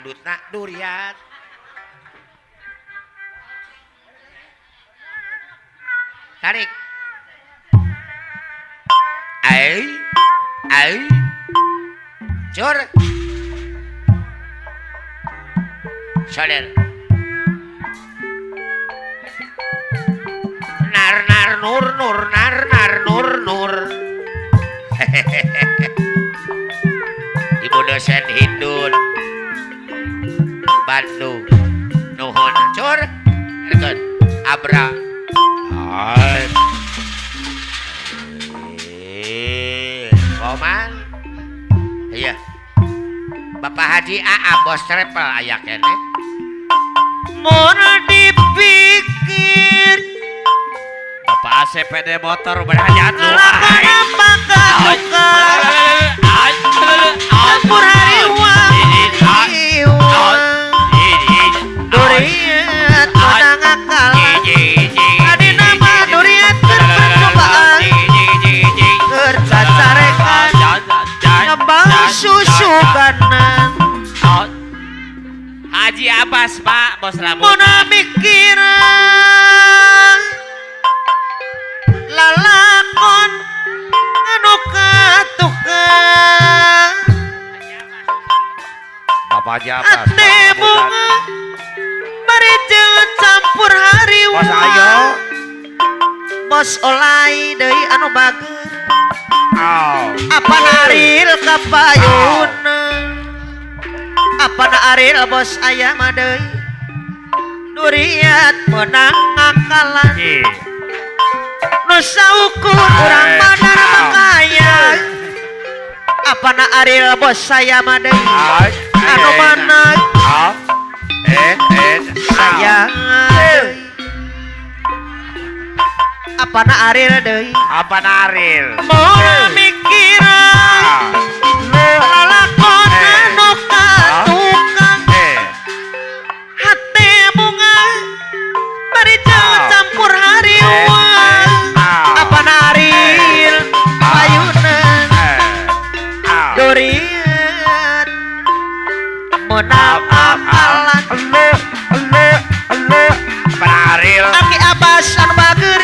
Dutna durian. Tarik. Ai ai. Cur. Soler. Nar nar nur nur nar nar nur nur. Ibu dosen Hindun Bandung nuhun cur erkeun abra. Koman iya Bapak Haji AA bos travel aya keneh mun dipikir Bapak ACPD motor berhajat lu campur hariwang duriat menang akal adi nama duriat percobaan kercacarekan ngembang susu kanan Haji Abbas Pak bos rambut muna mikiran lalakon anu katukang Bapak Haji Abbas ate bunga bari jeung campur hariwang bos ayo bos olai deui anu bager apa naril kapayuna apa naril bos aya mah deui duriat menang ngakalan nu saukur urang badar makaya apa naril bos saya mah deui anu mana sayang apa naril deui apa naril moal mikiran lalakon anu katukang hate bunga bari jeung campur hariwang apa naril payunan durian menang akalan apa naril Aki Abbas anu bager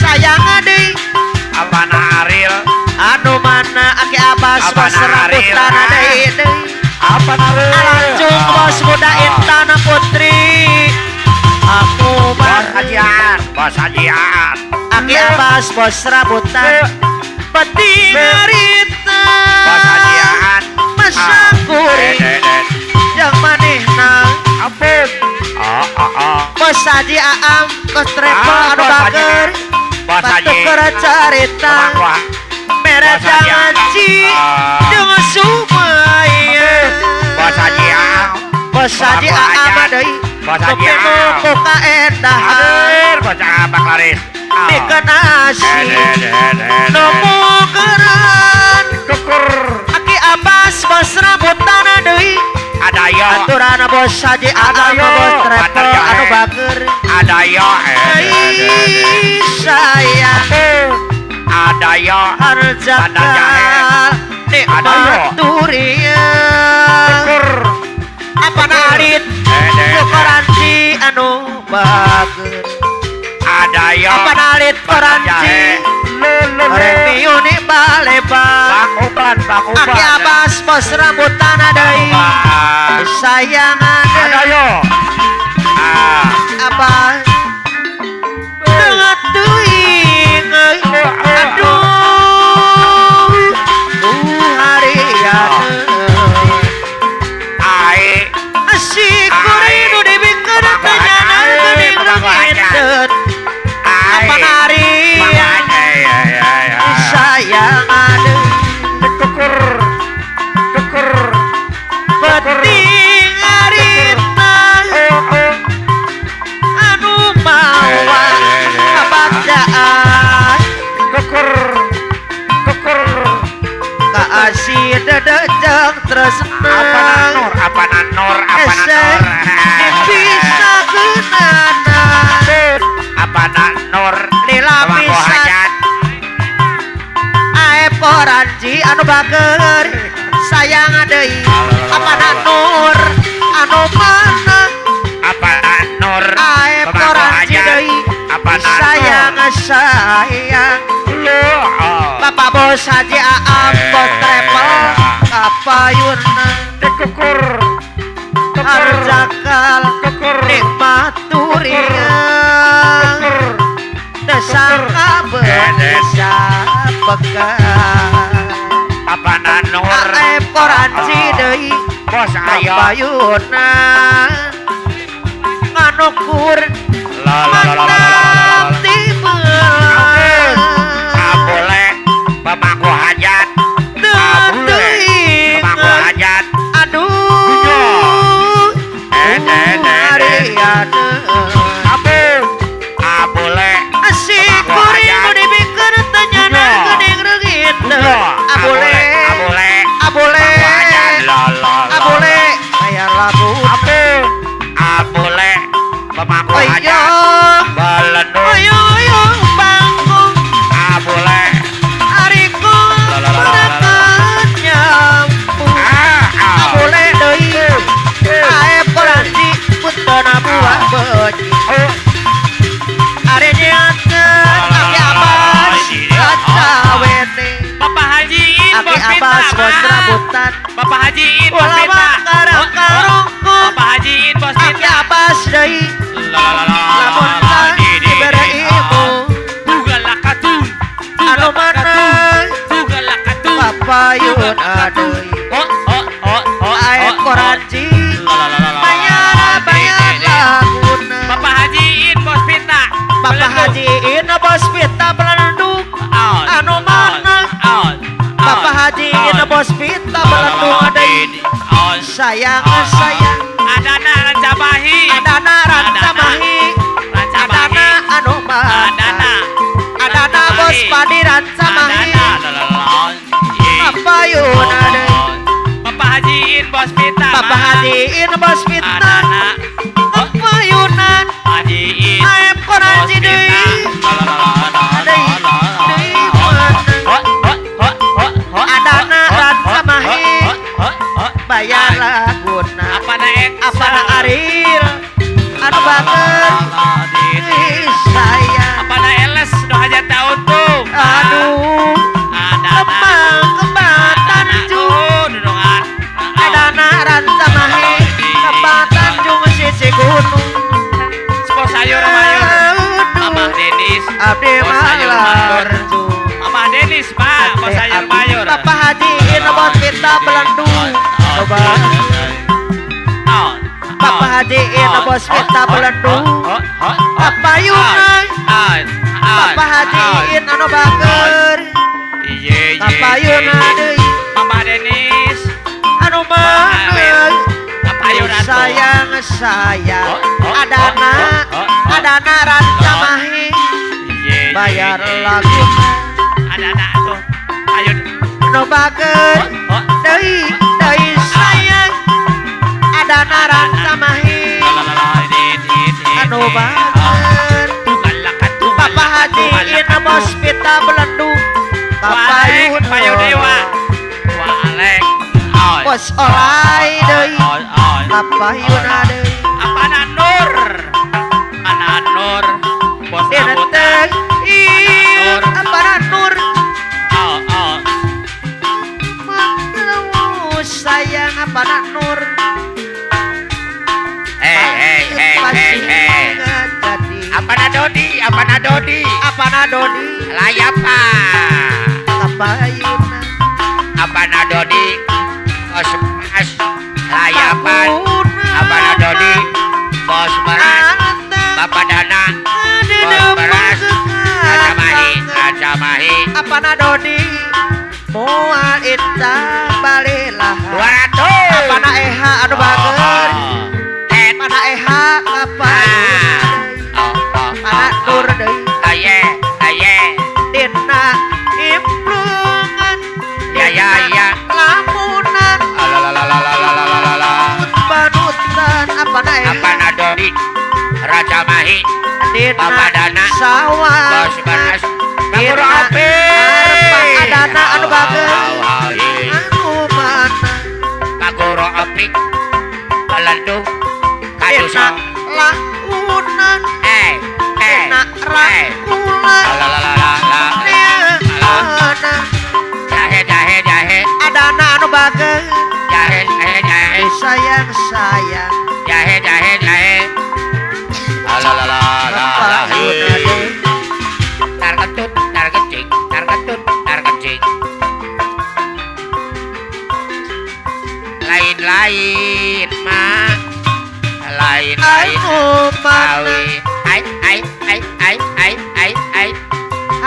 sayang deui apa naril anu mana Aki Abbas bos rambutan deui deui apa naril alancung bos muda Intan Putri aku bos hajian bos hajian Aki Abbas bos rambutan penting ngarita bos hajian masa kuring yang manehna ampun bos haji Aam bos travel anu bager bos haji batuker carita mere janji jeung sumaya bos haji Aam bos haji Aam deui bos haji Aam ku kaendahan bos Abang Laris pikeun asih nu mugeran kukur Aki Abbas bos rambutan deui adayo aturan bos haji Aam bos travel anu bager adayo sayang adayo arjaka nikmat durian apa narit koranci anu bager adayo apa narit koranci Remiuni baleba Bang Uban Bang Uban Aki Abbas bos rambutan deui sayang adayo Abbas teuing aduh harian ai asik kuring nu dibikeun teh nyana geuning rengitkeun apa nari sayang aduh kukur kukur penting harita anu mawa kabagjaan kukur kukur kaasih dedejeng tresna apa nanor apa nanor apa nanor bisa genana apa nanor lila pisan aep koranji anu bager sayang deui apa nanor anu Bos Haji Aam bos travel kapayuna tekukur harjakal nikmat turian tesangka berbisa pegang apana nur aep koranci deui bos ayo kapayuna nganukur mantap tiba abole pemangku hajat abole pemangku hajat aduh abole asik kuring nu dibikeun teu nyana geuning reungit abole abole abole abole aya lagu abole pemangku hajat balendung ayo ayo panggung abole ariku merekan nyampu abole deui aep koranci putona buah beuji are nyeunkeun Aki Abbas kacawete Bapak Haji In Aki Abbas bos rambutan Bapak Haji In bos pita Bapak Haji In bos pita Aki Abbas deui lamun tah dibere ibu anu mana papayun adeui aep koranci bayar bayar laguna Bapak Haji In bos pita Bapak Haji In bos pita belendung anu mana Bapak Haji In bos pita belendung deui sayang sayang adana rancamahi adana rancamahi adana anu mana adana bos padi rancamahi papayun deui Bapak Haji In bos pita Bapak Haji In bos pita adana papayunan Haji In aep koranci deui deui adana rancamahi bayar laguna apana aril anu banget sayang apana eles nu hajat untung aduh kembang kembang tanjung adana rancamahi kembang tanjung sisi gunung bos sayur mayur Mamah Denis abdi bos sayur mayur malarjung Mamah Denis Pak bos sayur mayur Bapak Haji In bos pita belendung Bapak Haji In bos pita belendung Papayuna Bapak Haji In anu bager Papayuna deui Mamah Denis anu mana Papayuna sayang sayang adana adana rancamahi bayar lagu adana tuh ayo anu bager deui deui sayang adana rancamahi anu bager Bapak Haji In bos pita belendung papayun payu dewa walek bos olai deui papayuna deui apana nur ana nur bos rambutan apana nur sayang apana nur apana Dodi apana Dodi apana Dodi layapa kapayuna apana Dodi bos beras layapan apana Dodi bos beras Bapak Dana bos beras Racamahi Racamahi apana Dodi moal ita balilah 200 apana eha anu bager apana eha kapayuna apana nur deui aye aye dina implungan ya ya ya lamunan alalalalalalalala panutan apana eha apana Dodi Racamahi dina Bapak Dana sawah bos beras Baguru api adana anu bager anu mana Baguru api balendung kadusa launan eh dina rakulan lalalala mana Jahe jahe jahe. Adana anu bager. Jahe jahe jahe. Sayang sayang. Jahe jahe jahe. La la la la la. Tar kentut, tar kencing, tar kentut, tar kencing. Lain-lain mah. Lain-lain. Awi. Ai ai ai ai ai ai ai.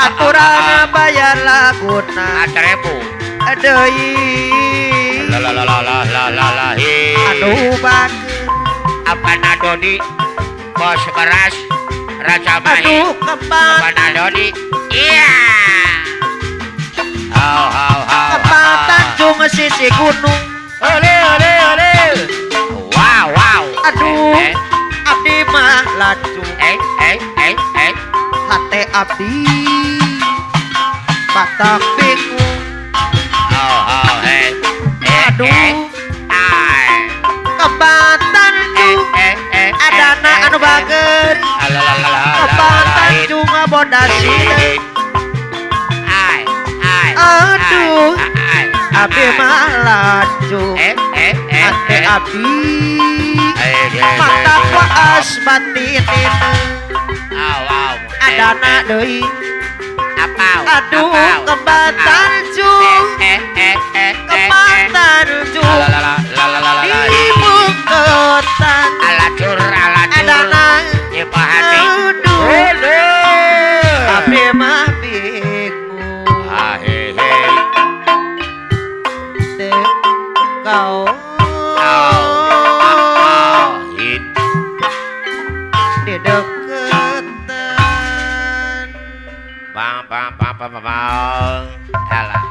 Aturan bayar laguna. 1000. Deui. La la la la la la la. Aduh bager. Apa nadoni? Bos keras. Raja Mahi. Aduh kepat. Apa nadoni? Iya. Hau hau hau. Kepat Tanjung sisi gunung. Ole ole ole. Wow wow. Aduh. Abdi mah laju. Hate abdi batak bingung. Oh oh eh. Aduh. Kepat Tanjung. Adana anu bager. Kepat Tanjung bondasi. Aduh. Abdi mah laju. Hate abdi mata waas batin. Adana deui. Aduh kebat Tanjung. Kebat Tanjung. Di bungketan. Alacur alacur. Adana. Aduh. Abdi mah bingung. Kau di deketan. Bang bang bang bang bang. Alah.